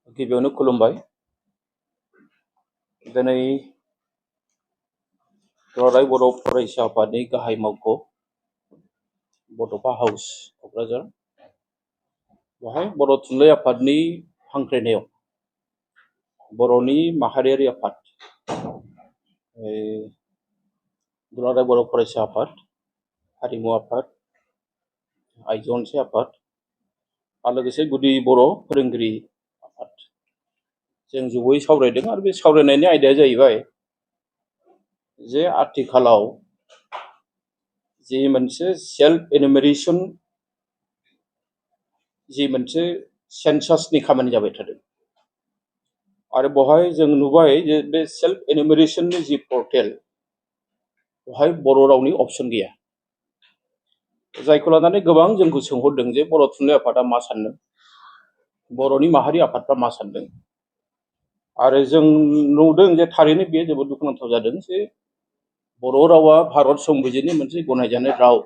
गिबियावनो खुलुमबाय। दिनै दुलाराय बर' फरायसा आफादनि गाहाय मावख' बड'फा हाउस क'क्राझार बेवहाय बर' थुनलाइ आफादनि हांख्रायनायाव बर'नि माहारियारि आफाद दुलाराय बर' फरायसा आफाद, हारिमु आफाद, आइजो अनसाय आफाद आरो लोगोसे गुदि बर' फोरोंगिरि आफाद जों जयै सावरायदों। आरो बे सावरायनायनि आयदाया जाहैबाय जे आथिखालाव जि मोनसे सेल्फ एनुमेरेसन जि मोनसे सेन्सासनि खामानि जाबाय थादों आरो बेवहाय जों नुबाय जे बे सेल्फ एनुमेरेसननि जि पर्टेल बेवहाय बर' रावनि अपसन गैया, जायखौ लानानै गोबां जोंखौ सोंहरदों जे बर' थुनलाइ आफादा मा सान्दों, बर'नि माहारि आफादफ्रा मा सान्दों। आरो जों नुदों जे थारैनो बेयो जोबोद दुखुनांथाव जादों जे बर' रावा भारत संबिजिरनि मोनसे गनायजानाय राव,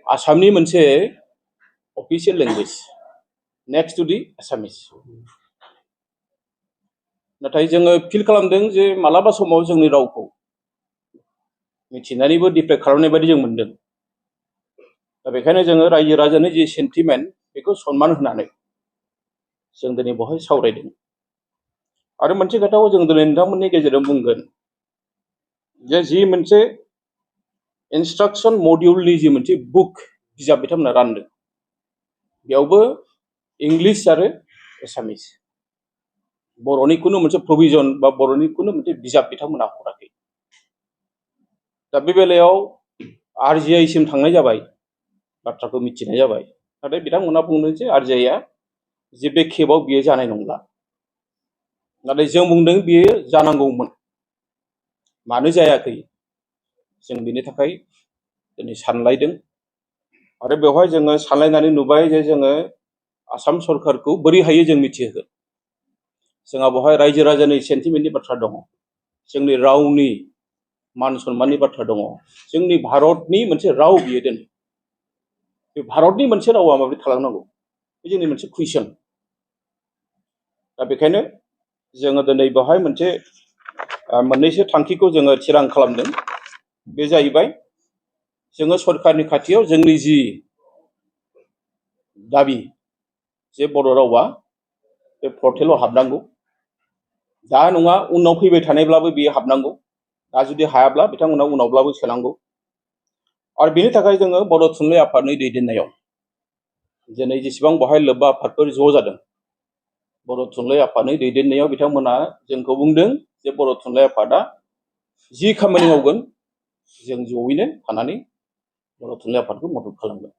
आसामनि मोनसे official language next to the Assamese. नाथाय जोङो फिल खालामदों जे मालाबा समाव जोंनि रावखौ मिथिनानैबो डिफेक्ट खालामनाय बायदि जों मोनदों। दा बेखायनो जोङो रायजो राजानि जि सेन्टिमेन्ट बेखौ सनमान होनानै जों दिनै बेवहाय सावरायदों। आरो मोनसे खोथाखौ जों दिनै नोंथांमोननि गेजेराव बुंगोन जे जि मोनसे इन्सट्राक्सन मडिउलनि जि मोनसे बुक बिजाब बिथांमोना रानदों, बेयावबो इंलिश आरो एसामिस बर'नि खुनु मोनसे प्रभिजन बा बर'नि खुनु मोनसे बिजाब बिथांमोना हराखै। दा बे बेलायाव RGIसिम थांनाय जाबाय, बाथ्राखौ मिथिनाय जाबाय, नाथाय बिथांमोना बुंदों जे RGIआ जे बे खेबाव बियो जानाय नंला। नाथाय जों बुंदों बियो जानांगौमोन। मानो जायाखै जों बेनि थाखाय दिनै सानलायदों। आरो बेवहाय जोङो सानलायनानै नुबाय जे जोङो आसाम सरकारखौ बोरै हायो जों मिथिहोगोन। जोंहा बेवहाय रायजो राजानि सेन्टिमेन्टनि बाथ्रा दङ, जोंनि रावनि मान सन्माननि बाथ्रा दङ, जोंनि भारतनि मोनसे राव बियो दिनै बे भारतनि मोनसे रावा माबोरै थालांनांगौ बे जोंनि मोनसे कुइसन। दा बेखायनो जोङो दिनै बेवहाय मोनसे मोननैसो थांखिखौ जोङो थिरां खालामदों। बे जाहैबाय जोङो सरकारनि खाथियाव जोंनि जि दाबि जे बर' रावा बे पर्टेलाव हाबनांगौ, दा नङा उनाव फैबाय थानायब्लाबो बियो हाबनांगौ, दा जुदि हायाब्ला बिथांमोना उनावब्लाबो सोनांगौ। आरो बेनि थाखाय जोङो बर' थुनलाइ आफादनि दैदेननायाव दिनै जेसेबां बेवहाय लोब्बा आफादफोर ज' जादों, बर' थुनलाइ आफादनि दैदेननायाव बिथांमोना जोंखौ बुंदों जे बर' थुनलाइ आफादा जि खामानि मावगोन जों जयैनो थानानै बर' थुनलाइ आफादखौ मदद खालामगोन।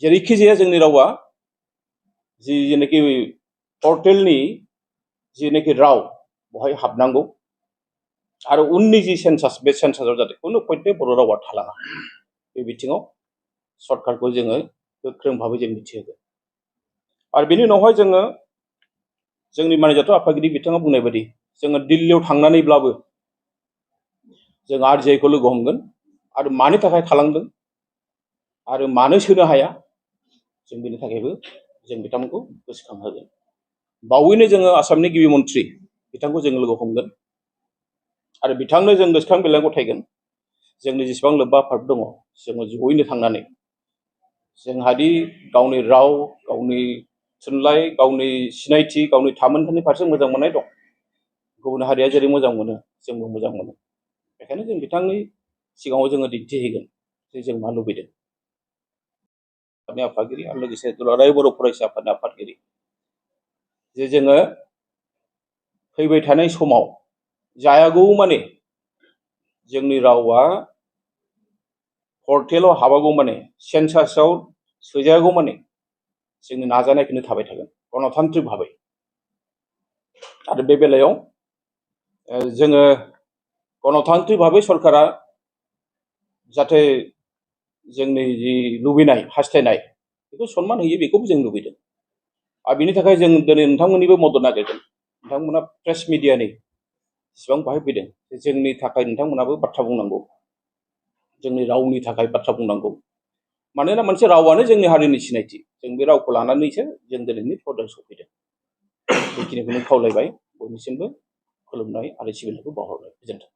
जेरैखि जाया जोंनि रावा जेनाखि पर्टेलनि जेनाखि राव बेवहाय हाबनांगौ आरो उननि जि सेन्सास बे सेन्सासाव जाहाथे खुनु पइन्टे बर' रावा थालाङा, बे बिथिङाव सरकारखौ जोङो गोख्रों भाबै जों मिथिहोगोन। आरो बेनि उनावहाय जोङो जोंनि मानजाथाव आफादगिरि बिथाङा बुंनाय बायदि जोङो दिल्लीयाव थांनानैब्लाबो जों RGIखौ लोगो हमगोन आरो मानि थाखाय थालांदों आरो मानो सोनो हाया जों बेनि थाखायबो जों बिथांमोनखौ गोसोखांहोगोन। बावैनो जोङो आसामनि गिबि मन्थ्रि बिथांखौ जों लोगो हमगोन आरो बिथांनो जों गोसोखां बिलाइ गथायगोन। जोंनि जेसेबां लोब्बा आफाद दङ जोङो जयैनो थांनानै जोंहादि गावनि राव, गावनि थुनलाइ, गावनि सिनायथि, गावनि थामोन्थानि फारसे मोजां मोननाय दं। गुबुन हारिया जेरै मोजां मोनो जोंबो मोजां मोनो। बेखायनो जों बिथांनि सिगाङाव जोङो दिन्थिहैगोन जे जों मा लुबैदों। आफादगिरि आरो लोगोसे दुलाराय बर' फरायसा आफादनि आफादगिरि जे जोङो फैबाय थानाय समाव जायागौ माने जोंनि रावा पर्टेलाव हाबागौ माने, सेन्सासाव सोजायागौ माने जोंनि नाजानायखौनो थाबाय थागोन गणतान्त्रिक भाबै। आरो बे बेलायाव जोङो गणतान्त्रिक भाबै सरकारा जाहाथे जोंनि जि लुबैनाय हास्थायनाय बेखौ सनमान होयो, बेखौबो जों लुबैदों। आरो बिनि थाखाय जों दिनै नोंथांमोननिबो मदद नागिरगोन। नोंथांमोना प्रेस मिडियानि जेसेबां बाहाय फैदों जोंनि थाखाय नोंथांमोनाबो बाथ्रा बुंनांगौ, जोंनि रावनि थाखाय बाथ्रा बुंनांगौ। मानोना मोनसे रावानो जोंनि हारिनि सिनायथि। जों बे रावखौ लानानैसो जों दिनैनि पर्दायाव सफैदों। बेखिनिखौनो खावलायबाय बयनिसिमबो खुलुमनाय आरो सिबिनायखौ बावहरबाय। गोजोन्थों।